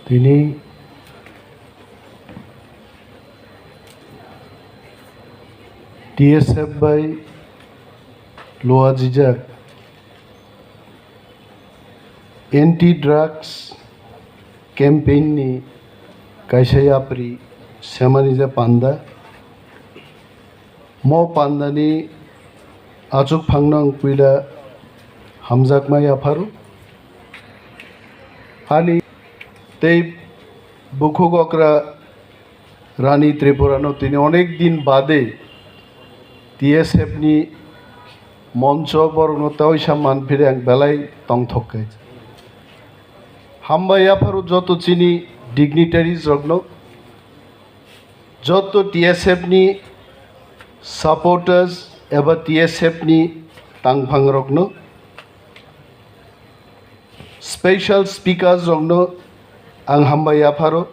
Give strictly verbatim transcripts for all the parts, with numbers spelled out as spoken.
Tini T S F bai luajijak anti drugs campaign ni kaisa yapri semani je panda. Mo pandani achuk phangno ang puila hamjakma yapharo. Ani tei bukhuk okra Rani Tripura no tini onek din bade T S F ni moncho borok no tawisa manphire ang belai tongthok khe. Hambai yapharo joto chini dignitaries rokno, joto T S F ni supporters eba T S F ni tangphang rokno, special speakers rokno ang hambai yapharo.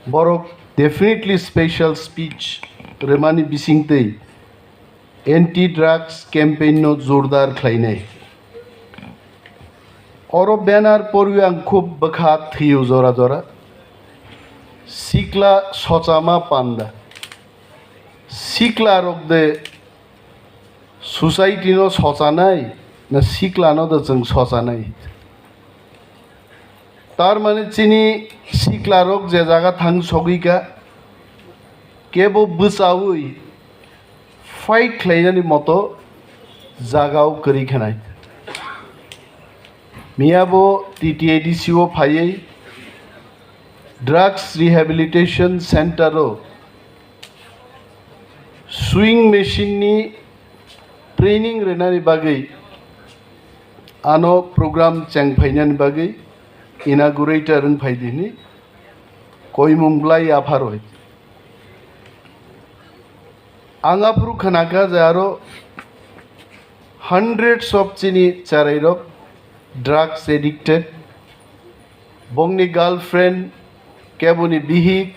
Borok definitely special speech remani bisingtwi anti drugs campaign no jordar khlainai. Oro banner porwi ang khub bwkha thwiyo jora jora. Sikla sochama panda. Sikla rok de society no sochanai na sikla no de chwng sochanai? Tar mane chini sikla rok je jaga thang sogwi kha, kebo bwchaui fight khlainani moto jagao kwrwi khanai. Miyabo T T A D C o phaiwi drugs rehabilitation center o swing machine ni training rwnani bagwi ano program chengphainani bagwi inaugurator wngphai di hwnwi koimung bwlai yapharwi. Ang aphuru khnakha je aro hundreds of chini cherairok drugs addicted, bongni girlfriend, keboni bihik,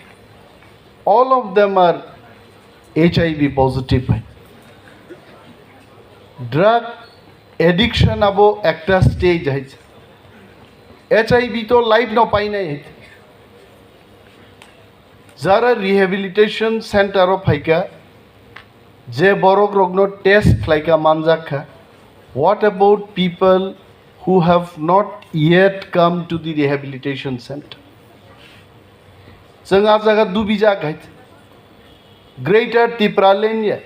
all of them are H I V positive hai. Drug addiction abo ekta stage hai. H I V to life no painai hai. Jara rehabilitation center o phaikha, je borok rokno test khlaikha manjak kha. What about people who have not yet come to the rehabilitation center? Chwng a jaga dubijak hai. Greater Tipraland ya,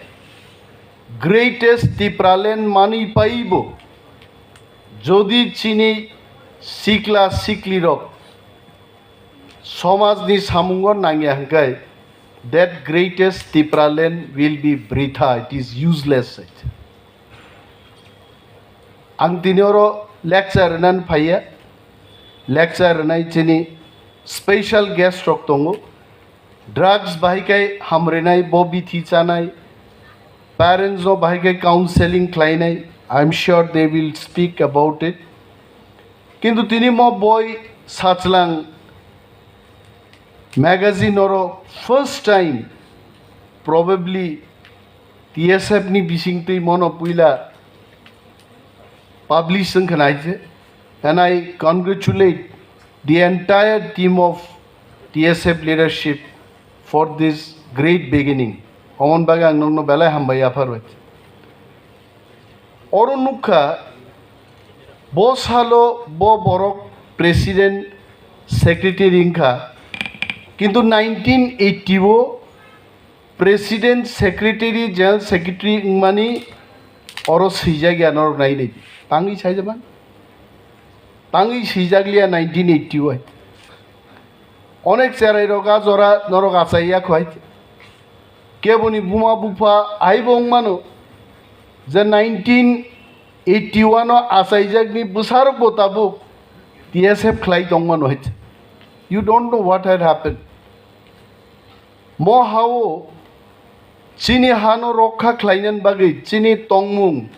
greatest Tipraland manwi paibo, jodi chini sikla siklirok somajni samungo nangya hwnkhe, that greatest Tipraland will be britha, it is useless. Ang tini oro lecture rwnani phaiya, lecture rwnai chini special guest rok tongo, drugs bahai khe hamrinai bo bithi chanai, parents no bahai khe counseling khlainai, I am sure they will speak about it. Kintu tini mo boi Sachlang magazine oro first time probably T S F ni bisingtwi mono puila publish wngkha nai se, and I congratulate the entire team of T S F leadership for this great beginning. Omon bagwi ang nokno belai hambai yapharwi. Oro nukha, bo salo bo borok president secretary wngkha, kintu nineteen eighty o president secretary, general secretary wngmani oro swijak ya norok nai nai tangwi saijak man, tangwi swijak liya nineteen eighty o hai. Onek cherai rok a jora norok achai ya khwai. Keboni buma bupha aibo wng mano je nineteen eighty one o achaijakni bwsarokbo tabuk T S F khlai tong mano hai. You don't know what had happened. Mo hao chini hano rokha khlainani bagwi chini tongmung,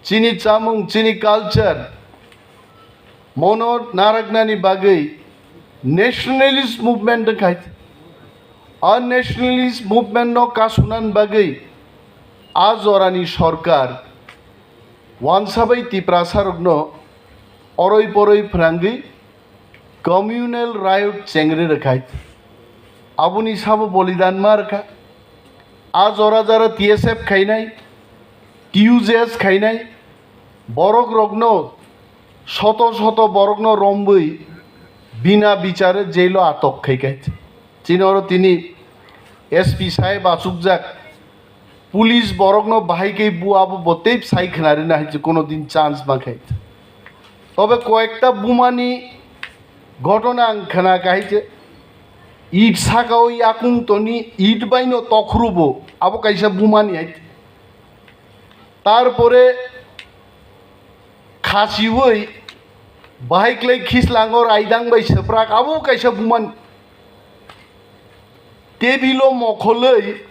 chini chamung, chini culture, mono naraknani bagwi nationalist movement wngkhai. A nationalist movement no kasunani bagwi a jorani sorkar wansabai Tiprasarokno oroi poroi phrangwi Communal riot chengri rwkhai. Aboni sabo bolidan ma rwkha. A jora jara T S F khainai, T U J S khainai, borok rokno, soto soto borokno romwi bina bichare jailo atok khai khai. Chini oro tini S P saheb achukjak, police borokno bahai khe bu abo bo tei sai khna rina hai kono din chance ma khai. Tobe koyekta bumani ghotona ang khna khai je, it sakao yakung toni it baino tokhrubo abo kaisa bumani hai. Tarpore khasiwi bahai klai khislango raidang bai seprak abo kaisa bumani. Tebilo mokholwi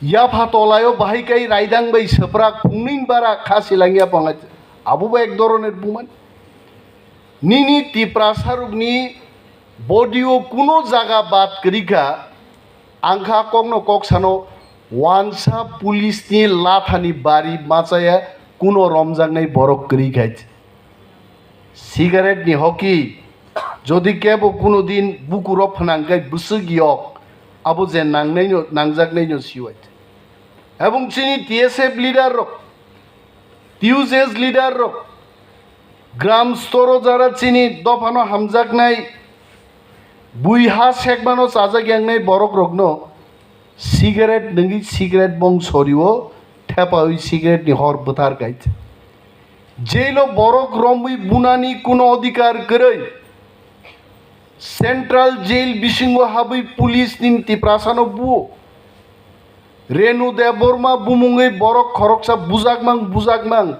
yapha tolayo bahai kai raidang bai seprak phungning bara kha silangya pangach. Abo bo ek doroner bumani. Nini Tiprasarokni body o kuno jaga bad kwrwi kha, ang kha kokno kok sano wansa police ni lathani bari machaya kuno romjaknai borok kwrwi kha. Cigarette ni hoki jodi kebo kuno din bukuro phnang khe bwswk yok, abo je nangnaino nangjaknaino siwai. Ebong chini T S F leader rok, T U J S leader rok, gram storo jara chini dophano hamjaknai, bui ha sekmano chajak yangnai borok rokno cigarette nungwi cigarette bong sorio thepawi cigarette ni hor bwthar kai. Jailo borok romwi bunani kuno odhikar kwrwi. Central jail bisingo habwi police ni Tiprasano buo. Renu Debbarma bumungwi borok khoroksa bujakmang bujakmang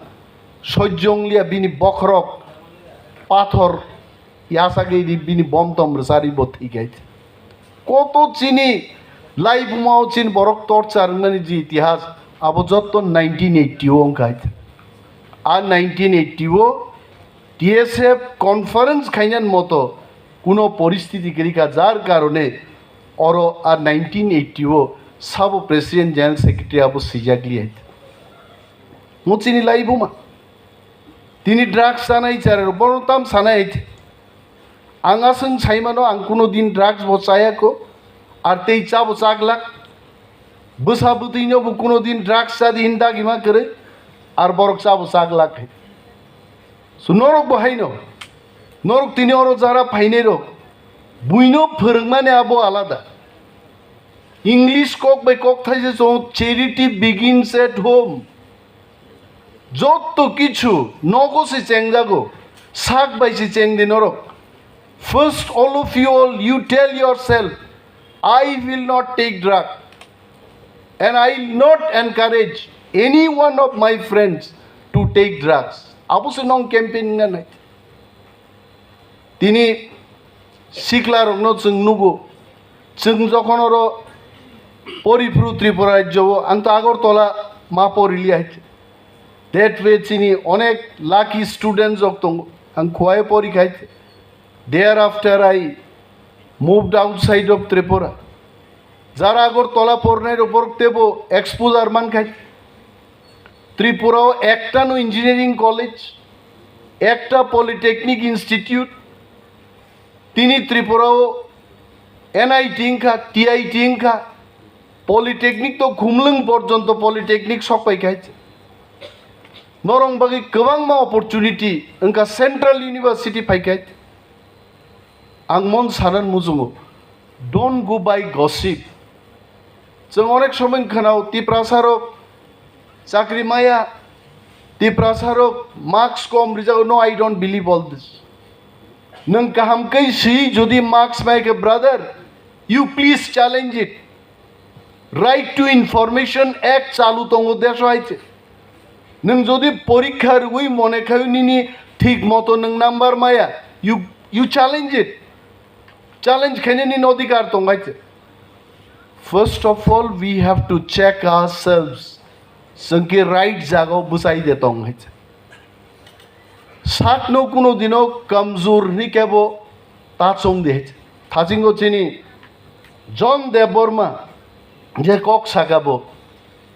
sojjonglia bini bokhorok pathor yasagwi bini bomtom rwchari bo thwikhai. Koto chini laibumao chini borok torchar wngnani je itihas abo jotto nineteen eighty o wngkhai. A nineteen eighty o T S F conference khainani moto kuno poristiti kwrwi kha, jar karone oro a nineteen eighty o sabo president general secretary abo swijak liya. Mo chini laibuma. Tini drugs chanai chare rok bono tam sanai. Ang aswng saimano ang kuno din drugs bo chayako, ar tei chabo chaglak. Bwsa bwtwino bo kuno din drugs chadi hin dagima kwrwi, ar borok chabo chaglak. So norok bo haino, norok tini oro jara phainai rok, buino phwrwngmani abo alada. English kok bai kok thaise chwng charity begins at home. Jotto kichu nogo se chengjago, sak bai se chengdi norok. First, all of you all, you tell yourself, "I will not take drug, and I will not encourage any one of my friends to take drugs." Abo se nong campaign nganai. Tini sikla rokno chwng nugo, chwng jokhon oro poriphru Tripura rajyo o, ang to Agartala ma porili hai. That way chini onek lucky students rok tongo, ang Khowai pori khai. Thereafter I moved outside of Tripura. Jara Agartala pornai rok borok tebo exposure man khai. Tripura o ekta no engineering college, ekta polytechnic institute, tini Tripura o N I T wngkha, T I T wngkha, polytechnic to Khumlwng porjonto polytechnic sok pai khai. Norong bagwi kwbangma opportunity wngkha, Central University phai khai. Ang mon sanan muchungo, don't go by gossip. Chwng onek somoi khwnao Tiprasa rok chakri maya, Tiprasa rok marks kom rijago. No, I don't believe all this. Nwng kaham khe si jodi marks mai khe, brother, you please challenge it. Right to Information Act chalu tongo desho hai se. Nwng jodi porikha rwui mone khai nini thik moto nwng number maya, you, you challenge it. Challenge khainani nini odhikar tong hai se. First of all, we have to check ourselves. Chwng khe right jaga o bwchai de tong hai se. Sakno kuno dino kamjor hwnwi kebo ta chong de. Thachingo chini John Debbarma je kok saka bo.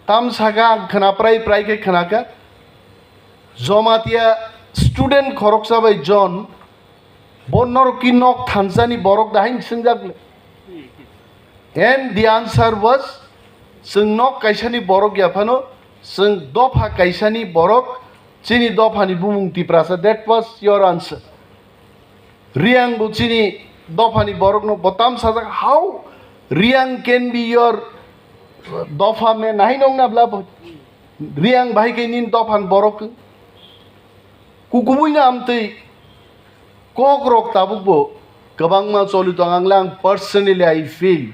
Tam saka ang khna prai prai khe khna kha. Jomatia student khoroksa bai John Bo norok ki nok thansani borok da haino swngjak le? And the answer was, chwng nok kaisani borok ya phano, chwng dopha kaisani borok, chini dophani bumung Tiprasa. That was your answer. Riang bo chini dophani borokno bo tam sajak, how Riang can be your dopha me nai nong na bla bo. Riang bahai khe nini dophani borok. Kukubui na amtwi kok rok tabuk bo kwbangma choli tong ang lang personally I feel.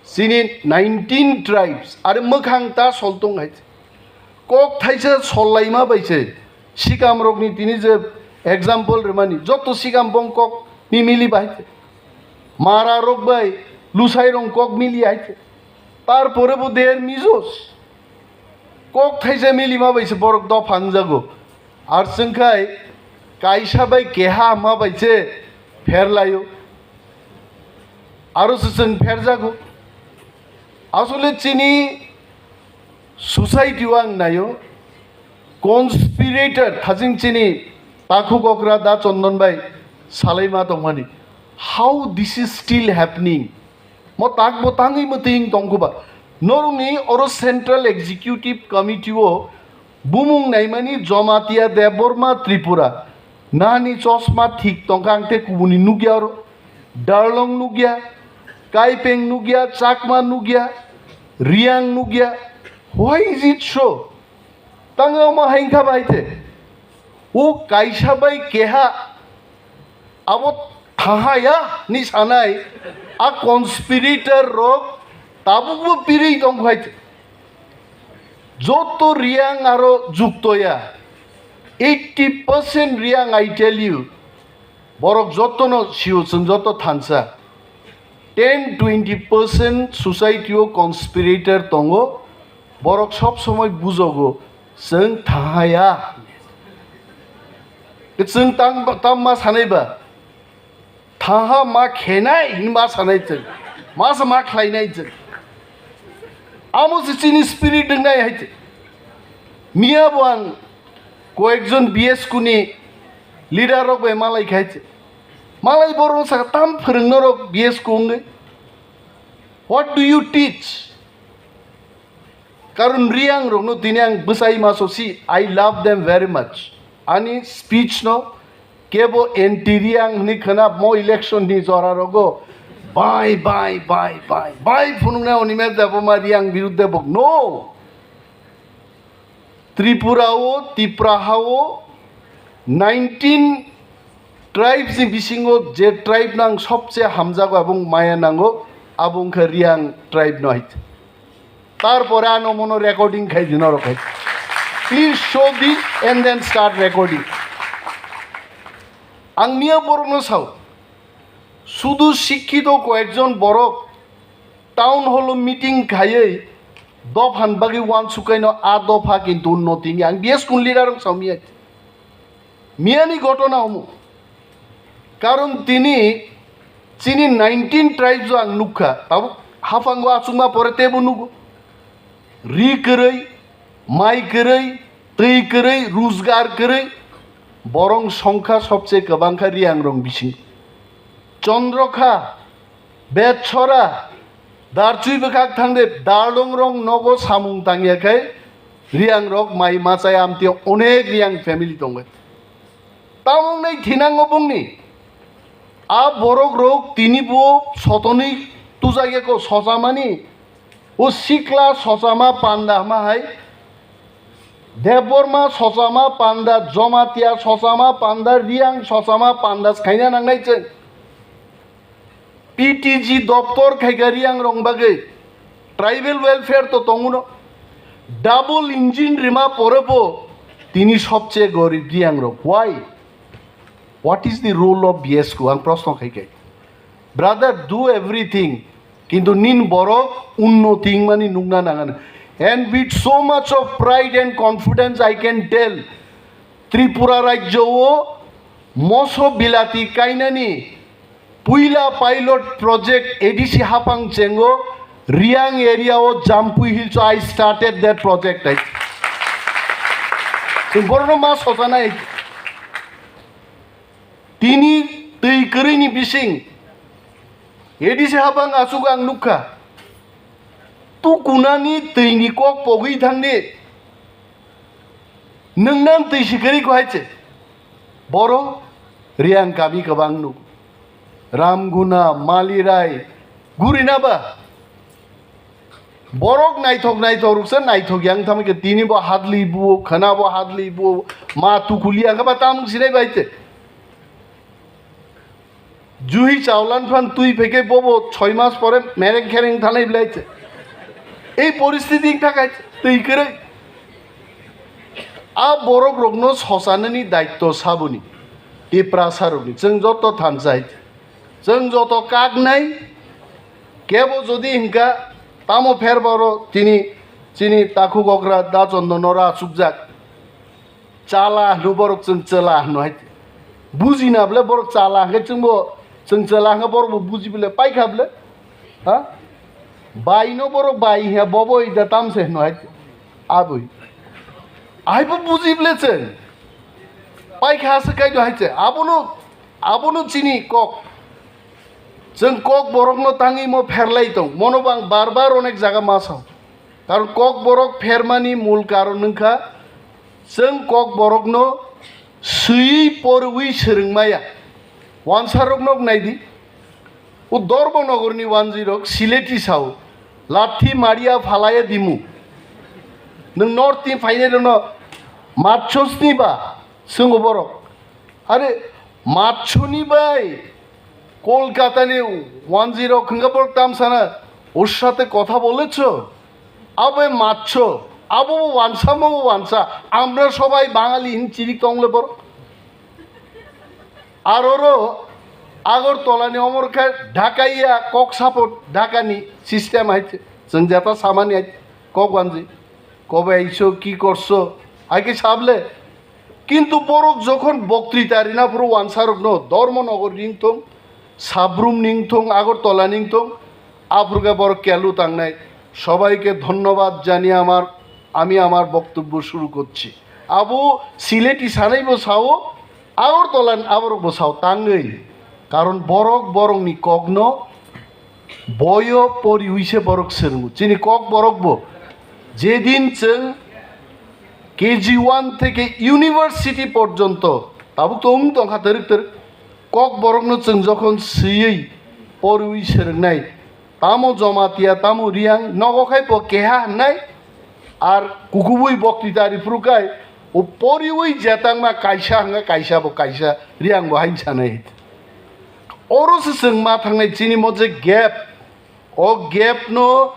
Chini nineteen tribes, are mwkhang ta sol tong hai. Kok thaisa sol laima bai se, sikam rokni tini je example rwmani, joto sikam bong kok ni mili bai se. Mara rok bai, lusai rong kok mili hai se. Tarpore bo der mijos. Kok thaisa mili ma bai se borok dopha wngjago. Ar chwng khai kaisa bai keha ma bai se pher laio. Aro se chwng pher jago. Asole chini society o ang naio, conspirator thajing chini takhuk okra da Chondon bai salai ma tongmani. How this is still happening? Mo tak bo tangwi mwtwing tongkhuba. Norokni oro Central Executive Committee o bumung naimani Jomatia Debbarma Tripura. Nani chosma thik tongkha ang te kubuni nukya oro. Darlong nukya, Kaipeng nukya, Chakma nukya, Riang nukya. Why is it so? Tangwi omo hai wngkha bai te. O kaisa bai keha abo thahaya ni sanai a conspirator rok tabukbo pirwi tong khai te. Joto Riang aro juktoya eighty percent Riang, I tell you, borok jotono sio chwng joto thansa. Ten twenty percent society o conspirator tongo, borok sob somoi bujogo chwng thahaya. Chwng tang, tang ma sanai ba? Thaha ma khenai hinma sanai chwng. Ma sa ma khlainai chwng. Amo se chini spirit wngnai hai chwng. Miya bo ang koyekjon B S Q ni leader rok bai malai khai chwng. Malai borok saka tam phwrwng norok B S Q wngwi. What do you teach? Karon Riang rokno tini ang bwsai ma so si, I love them very much. Ani speech no kebo anti Riang hwnwi khwna mo election ni jora rogo bai, bai, bai, bai, bai phunuknai Animesh Debbarma Riang birudde bok. No! Tripura o, Tipra ha o nineteen tribes ni bisingo je tribe no ang sobse hamjago ebong maya nango, abo wngkha Riang tribe no hai. Tarpore ano mono recording khai di norok hai. Please show this and then start recording. Ang miya borok no sao. Sudu sikkito koyekjon borok town hall o meeting khaiwi dophan bagwi uansukaino a dopha kintu unnoti wngya. Ang B S Q ni leader wng sao miya. Miyani gotona omo. Karon tini chini nineteen tribes o ang nukha. Tabuk haphango achukma pore tebo nugo. Ri kwrwi, mai kwrwi, twi kwrwi, rujgar kwrwi, borong songkha sobse kwbangkha Riang rong bising. Chondrokha, Betchora, Darchui bwkhak thangde, Darlong rong nogo samung tangya khai, Riang rok mai machai amtwi onek Riang family tongo. Tamung nai thinango bungni. A borok rok tini bo sotonwi tujagya ko sochamani. O sikla sochama panda hama hai. Debbarma sochama panda, Jomatia sochama panda, Riang sochama panda khaina nangnai chwng. P T G doptor khaikha Riang rong bagwi. Tribal welfare to tonguno. Double engine rima pore bo tini sobche gorib Riang rok. Why? What is the role of B S Q? Ang proshno khai khai. Brother, do everything. Kintu nin borok unnoti wngmani nukna nangan. And with so much of pride and confidence, I can tell, Tripura rajyo o moso bilati kainani puila pilot project A D C hapang chengo Riang area o Jampui Hills o I started that project. Chwng borokno ma sojanai. Tini twi kwrwini bising A D C hapang aswk ang nukha. Tukunani twini kok pogwi thangni. Nwng nan twi si kwrwi kho hai se. Boro Reang kami kwbang nuk. Ramguna, Malirai, Gurinaba. Borok naithok naithok ruksa naithok yang tamo khe tini bo hadli buo, khana bo hadli buo, ma tukulia khe ba tamung sinai bai te. Juhi chawlan phan twi pheke bobo choi mas pore mereng khereng thanai blai te. Ei poristiti wng thak hai twi kwrwi. A borok rokno sosanani daitto saboni. Tiprasa rokni. Chwng joto thansa hai. Chwng joto kaknai. Kebo jodi hinka tamo pher boro tini chini takhuk okra da chondon nora achukjak. Chala hwno borok chwng chwla hwno hai. Bujina bwle borok chala hwnkhe chwngbo chwng chwla hwnkhe borokbo buji bwle paikha bwle. Ha? Baino borok bai hiya bobo ida tamse hwno hai. Aboi. Aibo buji bwle chwng. Paikha se kaido hai se. Abono, abono chini kok. Chwng kok borokno tangwi mo pherlai tong. Mono bang bar bar onek jaga ma sao. Karon kok borok phermani mul karon wngkha chwng kok borokno swiwi porwi swrwngmaya. Wansarokno naidi. O Dharmanagorni wanjwirok sileti sao. Lathi maria phalaya dimu. Nwng north ni phainai rokno matchosni ba swngo borok. Are matchoni bai Kolkatani wanjwirok hwnkha borok tamsana, "ওর সাথে কথা বলেছো?" Abo matcho, abo bo wansa, mo bo wansa. Amra sobai Bangali hin chirik tongle borok. Aroro Agartala ni omor khe Dhakaiya kok support Dhaka ni system hai se. Chwng jeta samani hai kok wanji. Kobe aiso ki korso? Hai khe sable. Kintu borok jokhon boktwita rina phuru wansarokno Dharmanagar ringthong, Sabrum ringthong, Agartala ringthong, aphuru khe borok kelu tangnai. সবাইকে ধন্যবাদ জানিয়ে আমার, আমি আমার বক্তব্য শুরু করছি. Abo sileti sanaibo sao, Agartala ni aborok bo sao tangwi. Karon borok borokni kokno boyo poriwi se borok swrwngo. Chini kok borok bo jedin chwng K G one theke university porjonto tabuk to wng tongkha twrwk twrwk. Kok borokno chwng jokhon swiwi poriwi swrwngnai, tamo Jamatia, tamo Reang, nogo khai bo keha hwnnai, ar kukubui boktwita riphuru khai, o poriwi jetangma kaisa hwnkha, kaisa bo kaisa, Reang bo hain sanai. Oro se chwng ma thangnai chini mo je gap, o gap no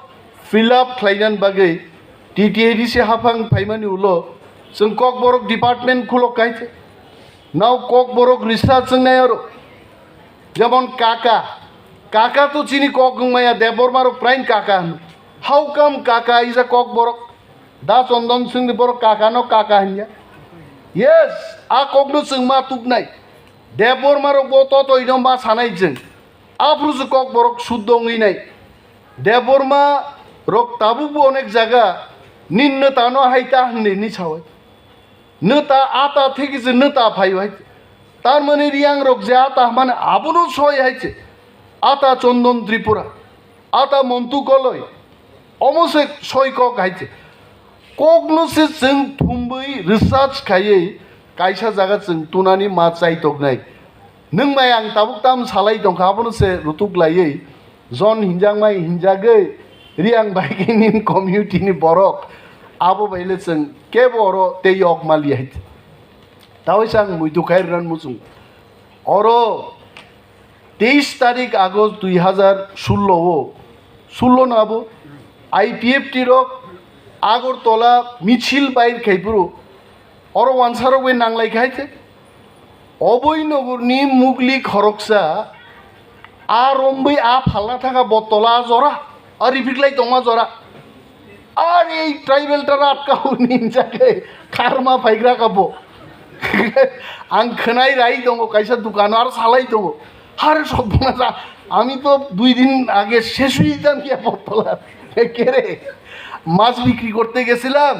fill up khlainani bagwi T T A D C haphang phaimani ulo chwng Kokborok department khulok khai se. Nao Kokborok research wngnai oro. Jemon kaka, kaka to chini kok wngmaya, Debbarma rok prain kaka hwno. How come kaka is a Kokborok? Da Chondon Singh ni borok kaka no kaka hwnya. Yes, a kok no chwng ma tuknai. Debbarma rok bo totoi no ma sanai chwng. Aphuru se Kokborok suddo wngwi nai. Debbarma rok tabuk bo onek jaga nin no tano hai ta hwnwi ni sawai. Nwta ata thekise nwta phai hai. Tar mane Reang rok je ata mane abono soi hai se. Ata Chondon Tripura, ata Montu Koloi, omo se soi kok hai se. Kokno se chwng thumbwi research khaiwi kaisa jaga chwng tunani ma chai toknai. Nwng bai ang tabuk tam salai tongkha, abono se rutuk laiwi John hinjakmai hinjagwi Reang bai khe nini community ni borok abo bai le chwng kebo oro tei yok maliya hai. Tawisa ang muitu khai rwna muchung. Oro teis tarik August dui hazar sullo o, sullo no abo I P F T rok Agartala michil bai khai phuru oro wansarok bai nanglai khai te. Oboi nogorni mugli khoroksa a romwi a phalna thangkha bo tola jora, a ripiklai tongma jora. Ar ei tribal tara atkao ninjagwi kharma phaigra kha bo. Ang khwnai rai tongo kaisa dukano ar salai tongo. Hare sobona ja, আমি তো দুই দিন আগে শেষ হয়ে যেতাম গিয়া বোতল। কে রে? মাছ বিক্রি করতে গেছিলাম,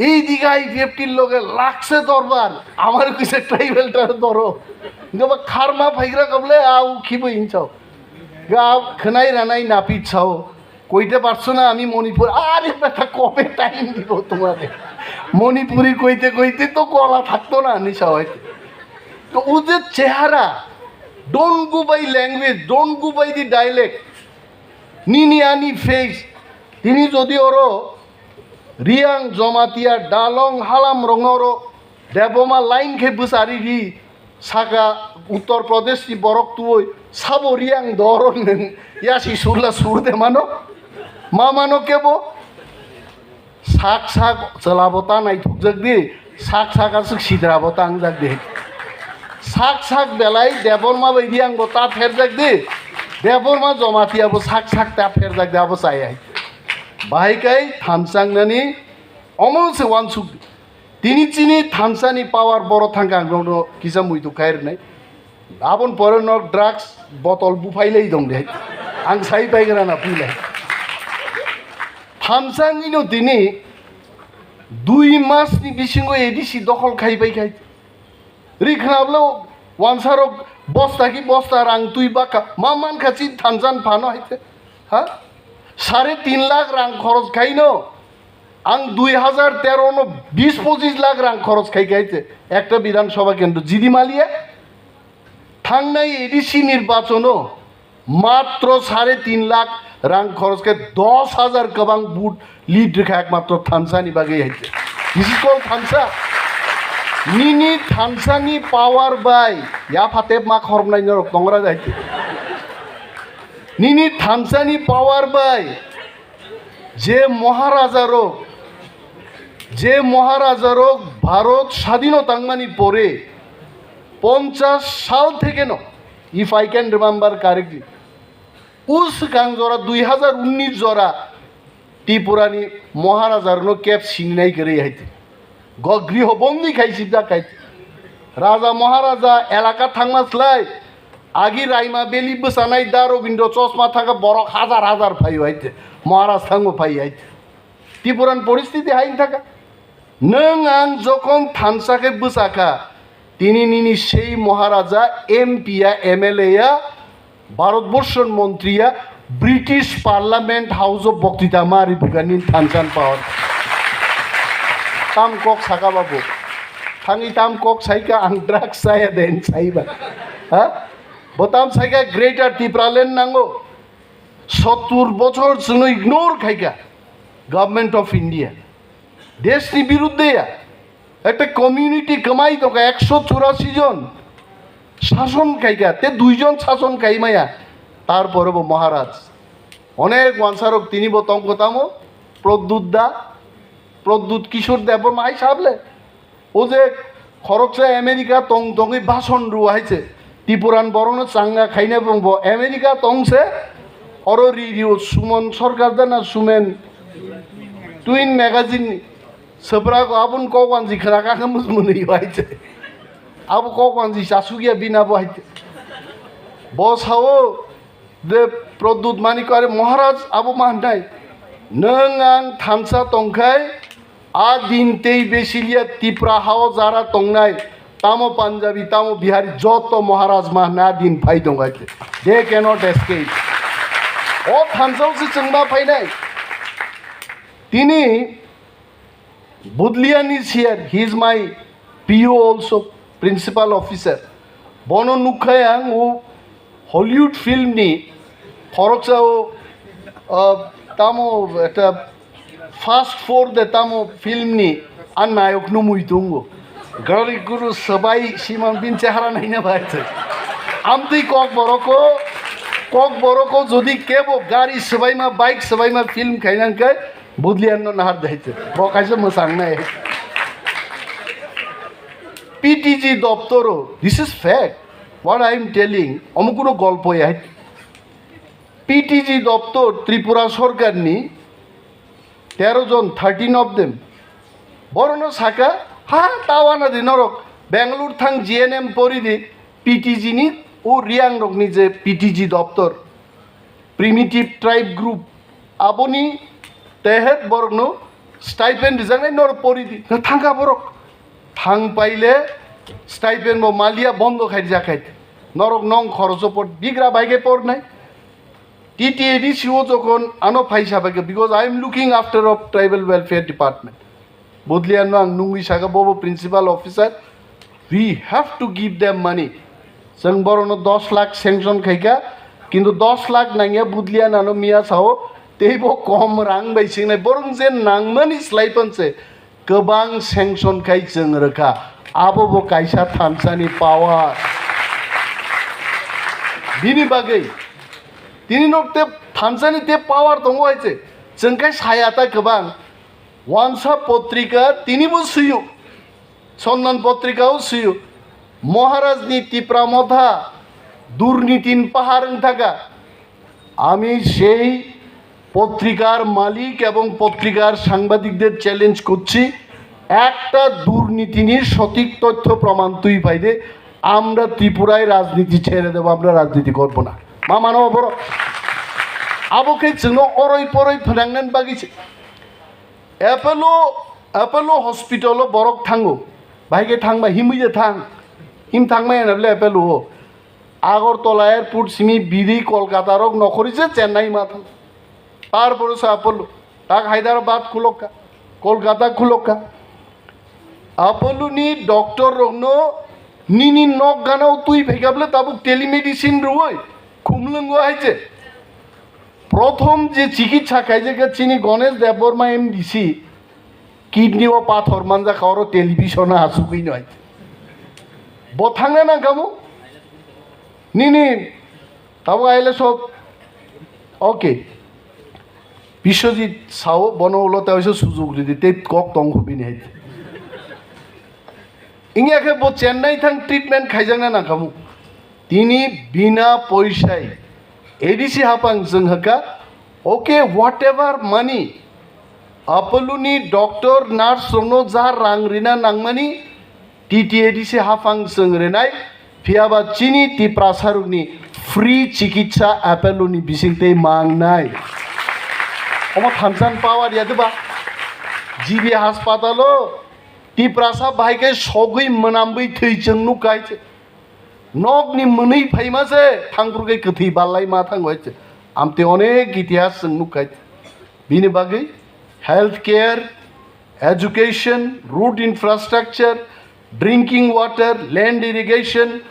এইদিকে আইপিএফটির লগে লাগছে দরবার, আমার কিছু ট্রাইবেলটার ধরো। Hingke ba kharma phaigra kable a u khibo hinsao. Ga khwnai ranai napit sao. Koite parso na ami Manipur, are betha kobe time dibo tomare. Manipuri koite koite to kola thakto na hinwi sao hai. To o je chehara, don't go by language, don't go by the dialect. Nini ani face, tini jodi oro Riang, Jomatia, Dalong, Halam rongno oro Debbarma line khe bwchari ri saka Uttar Pradesh ni borok tuwi sabo Riang doro nwng yasi surla sur de mano, ma mano kebo? Sak sak chwlabo ta naithokjak di, sak sak aswk sidrabo ta wngjak di. Sak sak belai Debbarma bai Riangbo ta pherjak di, Debbarma Jomatia bo sak sak ta pherjak di, abo chayai. Bahai kai thansa wngnani omo se wansuk di. Tini chini thansani power boro thangkha ang nono kisa muitu khai rwnai. Aboni pore no drugs botol buphai lai dong de. Ang sai pai gra na pui lai. Thansa wngwi no tini dui mas ni bisingo A D C dokhol khai pai khai. Ri khna bwle wansarok bosta ki bosta rang twi baka ma man kha chini thansa ni phano hai te. Ha? Sare tin lakh rang khoros khai no. Ang dui hajar tero no bis pochis lakh rang khoros khai khai te. Ekta Bidhan Sabha kendro jidi maliya. Thangnai A D C nirbachono matro sare tin lakh rang khoros khe dos hajar kwbang vote lead rwkha ekmatro thansani bagwi hai. This is called thansa. Nini thansani power bai yapha tep ma khormnai norok tongra hai. Nini thansani power bai je Maharaja rok, je Maharaja rok Bharat sadhino tangmani pore ponchash sal thekeno, if I can remember correctly, o swkang jora dui hajar unnish jora Tripurani Maharaja rokno kep sininai kwrwi hai. Go griho bondi khai sibjak khai. Raja Maharaja elaka thangma slai agi Raima Valley bwsanai da Robindro chosma thaka borok hajar hajar phaio hai. Maharaj thango phai hai. Tipuran poristiti hai thaka. Nwng ang jokon thansa khe bwsakha, tini nini sei Maharaja M P ya, M L A ya, Bharatborsho ni montri ya, British Parliament House o boktita ma ribukha nini thansa ni power. Tam kok saka babu. Thangwi tam kok saika ang drugs saya den saiba. Ha? Bo tam saika Greater Tipraland nango. Sottur bochor chwngno ignore khaika Government of India. Deshni birudde ya. Ekta community kwmai tongkha ekso churashi jon. Sason khaika, te dui jon sason khai maya. Tarpore bo Maharaj. Onek wansarok tini bo tongkho tamo, Pradyut da, Pradyut Kishore Debbarma hai sable. O je khoroksa America tong tongwi bason rw hai se. Tipuran borokno changa khaina bwng bo America tong se. Oro ri rio Suman Sarkar da na Sumen Twin magazine ni. Swprak aboni kok wanji khna kha khe mwnwi bai se. Abo kok wanji chasuk ya bina bo hai se. Bo sao de Pradyut Manik are Maharaj abo ma hnai. Nwng ang thansa tongkhai a din tei besilia Tipra hao jara tongnai tamo Punjabi, tamo Bihari, joto Maharaj ma hwnwi a din phai tongkhai. They cannot escape. O thansa o se chwngma phainai. Tini Budlian is here, he is my P O also, principal officer. Bono nukkha ang o Hollywood film ni khoroksa o, ah, tamo ekta Fast Four de tamo film ni a nayok no mui tongo. Gari guru sabai siman bin chehara naina bai. Amtwi kok boroko, kok boroko jodi kebo gari sabai ma, bike sabai ma film khainang kai, Budlian no nahar daite. Bo kaisa mwsang nai. P T G doptoro, this is fact. What I am telling, omo kuno golpo ya. P T G doptor Tripura sorkar ni tero jon, thirteen of them. Borono saka, ha, tawana di norok. Bangalore thang G N M pori di, P T G ni, o Riang rok ni je P T G doptor. Primitive Tribe Group, aboni tehet borokno stipend rijaknai nor pori di, na thangkha borok. Thang paile Stipend bo maliya bondo khai rijak khai. Norok nong khoroso por bigra bai khe por nai. T T A D C o jokhon ano phaisa bai khe, because I am looking after of tribal welfare department. Budliano ang nungwi saka bobo principal officer. We have to give them money. Chwng borokno dos lakh sanction khaikha, kintu dos lakh nangya Budlianano miya sao, teibo kom rang bai singnai. Borok je nangmani slai panse, kwbang sanction khai chwng rwkha, abo bo kaisa thansani power. Bini bagwi tini nok te thansani te power tongo hai se, chwng khai saya ta kwbang. Wansa potrika tini bo suyu, Sondan potrika o suyu, Maharaj ni Tipra Motha durnitin pahar wng thaka. আমি সেই পত্রিকার মালিক এবং পত্রিকার সাংবাদিকদের চ্যালেঞ্জ করছি, একটা দুর্নীতি নিয়ে সঠিক তথ্য প্রমাণ তুই পাইলে আমরা ত্রিপুরায় রাজনীতি ছেড়ে দেবো, আমরা রাজনীতি করব না। Mamano boro abo khe chwngno oroi poroi phnangnan bagwi se. Apollo, Apollo hospital o borok thango, bahai khe thangba himwi je thang, him thangmaya na bole Apollo o. Agartala airport simi biri Kolkata rok nokhori se Chennai ma thang. Tarpore se Apollo, tak Hyderabad khulokka, Kolkata khulokka. Apollo ni doctor rokno nini nok ganao twi phaikha bole tabuk telemedicine rwoi khumlwngo hai se. Prothom je chikitsa khaijak kha chini Ganesh Debbarma M D C, kidney o pathor manjak kha, oro television o asugwi no hai. Bo thangna nang kamo? Nini tabo aile sob. Okay. Biswajit sao bono ulo ta oiso sujug ridi, tei kok tong hubini hai. Ingya khe bo Chennai thang treatment khaijakna nang kamo. Tini bina poisai A D C hapang chwng hwkha, okay, whatever money, Apollo ni doctor, nurse rokno ja rang rina nangmani, T T A D C hapang chwng rinai, phiyaba chini Tiprasa rokni free chikitsa Apollo ni bising tei mangnai. Omo thansan power ya diba? G B hospital o Tiprasa bahai khe sogwi mwnamwi thwi chwng nuk kai se. Nokni mwnwi phaima se, thangphru khe kwthwi ballai ma thango hai se. Amtwi onek itihas chwng nuk khai. Bini bagwi health care, education, road infrastructure, drinking water, land irrigation,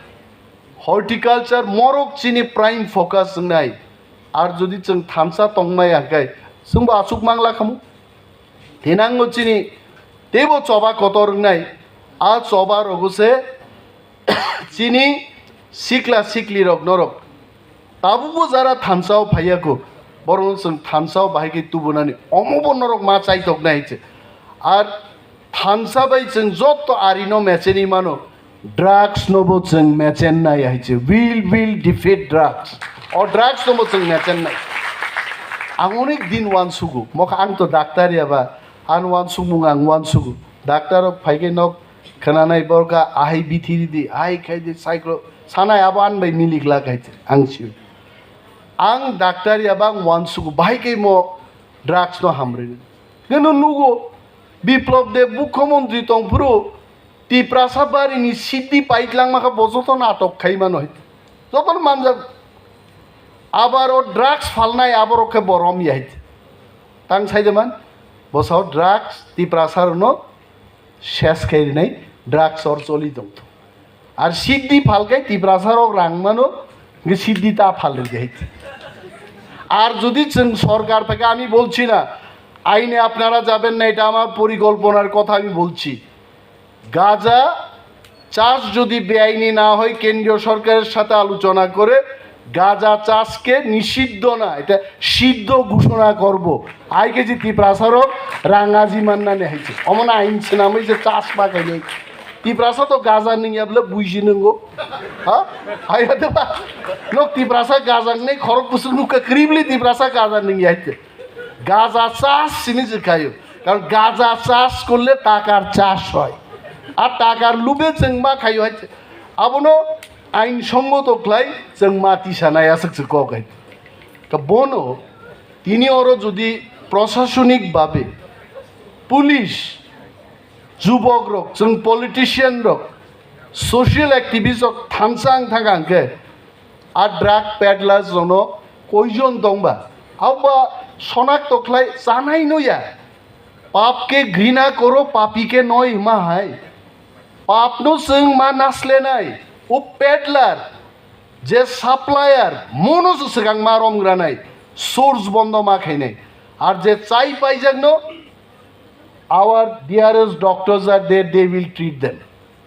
horticulture, morok chini prime focus wngnai. Ar jodi chwng thansa tongmaya hwnkhe, chwngbo aswk mangla khamu. Thinango chini teibo choba kotor wngnai, a choba rogo se chini sikla sikli rok norok tabukbo jara thansa o phaiya kho, borokno chwng thansa o bahai khe tubunani, omo bo norok ma chaitoknai hai se. Ar thansa bai chwng joto arino mecheni mano, drugs no bo chwng mechen nai hai se, will will defeat drugs. O drugs no bo chwng mechen nai. Ang onek din uansugo, mokha ang to doctor ya ba, ang uansukmung ang uansugo. Doctor rok phai khe nok khwnanai borka ahai bithi ridi, ahai khai di cyclo sanai abo an bai milik la khai se, ang sio. Ang doctor ya ba ang uansugo, bahai khe mo drugs no hamrwi. Nino nugo, Biplop Deb mukhyamantri tongphuru, Tiprasa barini siddi paitlangma kha bo joto natok khai mano hai. Joto manjak. Abar o drugs phalnai aborok khe bo rom ya hai. Tang sai de man, bo sao drugs Tiprasa rokno ses khai rinai, drugs or choli tong. Ar siddi phalkai Tiprasa rok rang mano, hingke siddi ta phal rwdi hai. Ar jodi chwng sorkar phaikhe, ami bolchi na, aine apnara jaben na, eta amar porikolponar kotha ami bolchi. Gaja chas jodi beaini na hoi, kendriyo sorkarer sathe alochona kore, গাঁজা চাষকে নিষিদ্ধ না, এটা সিদ্ধ ঘোষণা করব। Hai khe je Tiprasa rok rang aji mannani hai se. Omo no ain swnamwi je chas ma khainai. Tiprasa to gaja nungya bole buji nungo. Ha? Hai hade ba. Nok Tiprasa gaja nai khorok kusuk nukha kribli Tiprasa gaja nungya hai se. গাঁজা চাষ simi je khayo. Karon গাঁজা চাষ korle takar chas hoi. Ar takar lube chwng ma khayo hai se. Abono ain songoto khlai chwng ma tisanai aswk se kok hai. Ka bono tini oro jodi prosasonik babe police, jubok rok, chwng politician rok, Social activist rok thansa wng thang khe a drug peddlers rokno koijon tongba, aboba sonakto khlai chanai no ya. Pap ke ghrina koro, papi ke noi hima hai. Pap no chwng ma naslenai. O peddler, je supplier, mono se swkang ma romgranai, source bondo ma khainai. Ar je chai paijakno, our dearest doctors are there, they will treat them.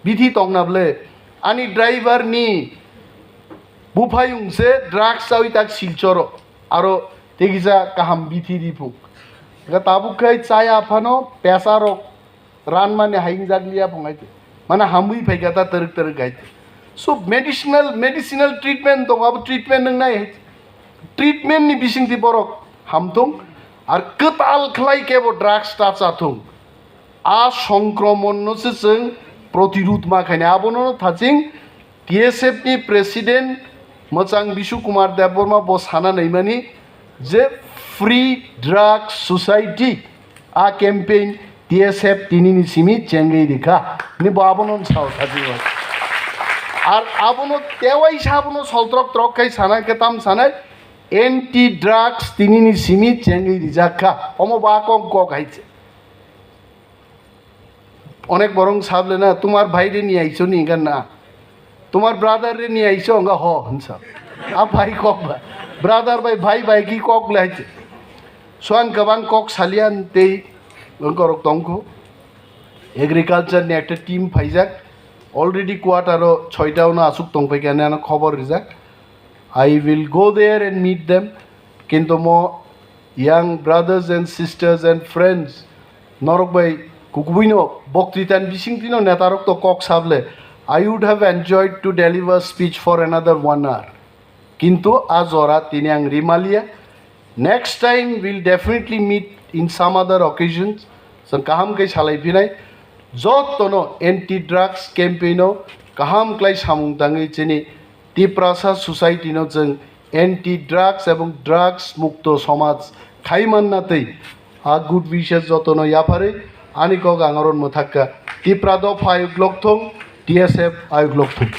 Bithi tongna ble, ani driver ni buphayung se drugs chawi tak Silchoro, aro tegisa kaham bithi ripuk. Ga tabuk khai chaya phano pesa rok ran mani haingjak liya phungai te. Mana hamwi phaika ta taruk taruk gai te. So medicinal, medicinal treatment tong, abo treatment nang nai. Treatment ni bising ti borok hamthung. Ar kwtal khlai kebo drugs ta chathung. A songkromon no se chwng protirud ma khaina. Abono no thaching T S F ni president Mwchang Bishu Kumar Debbarma bo sana naimani je Free Drug Society a campaign T S F tini ni simi chengwi rikha. Ni bo abono sao thaching. Ar abono tewai sa abono soltrok trok khai sana khe tam sanai anti drugs tini ni simi chengwi rijak kha. Omo ba kok kok hai se. Onek borong sable na, "Tumar bhai re niye aiso ni?" Hingka na, "Tumar brother re niye aiso?" Hingka, "Ho," hinsa. A bhai kok ba, brother bai bhai bai ki kok le hai se. Suan kwbang kok salian tei wngkorok tongkho. Agriculture ni ekta team phaijak. Already quarter o soita ono asuk tongpai kha, ani ano khobor rijak. I will go there and meet them. Kintu mo young brothers and sisters and friends, norok bai kukubuino boktritani bisingtwino netarok to kok sable, "I would have enjoyed to deliver speech for another one hour." Kintu a jora tini ang rimalia. Next time we'll definitely meet in some other occasions. Chwng kaham khe salai phinai. Jotono anti drugs campaign o kaham klai samung tangwi chini Tiprasa society no chwng anti drugs ebong drugs mukto somaj khai manna tei a good wishes jotono yapharwi ani kok ang oro mwthakka. Tipra dopha ayuk lokthung, T S F ayuk lokthung.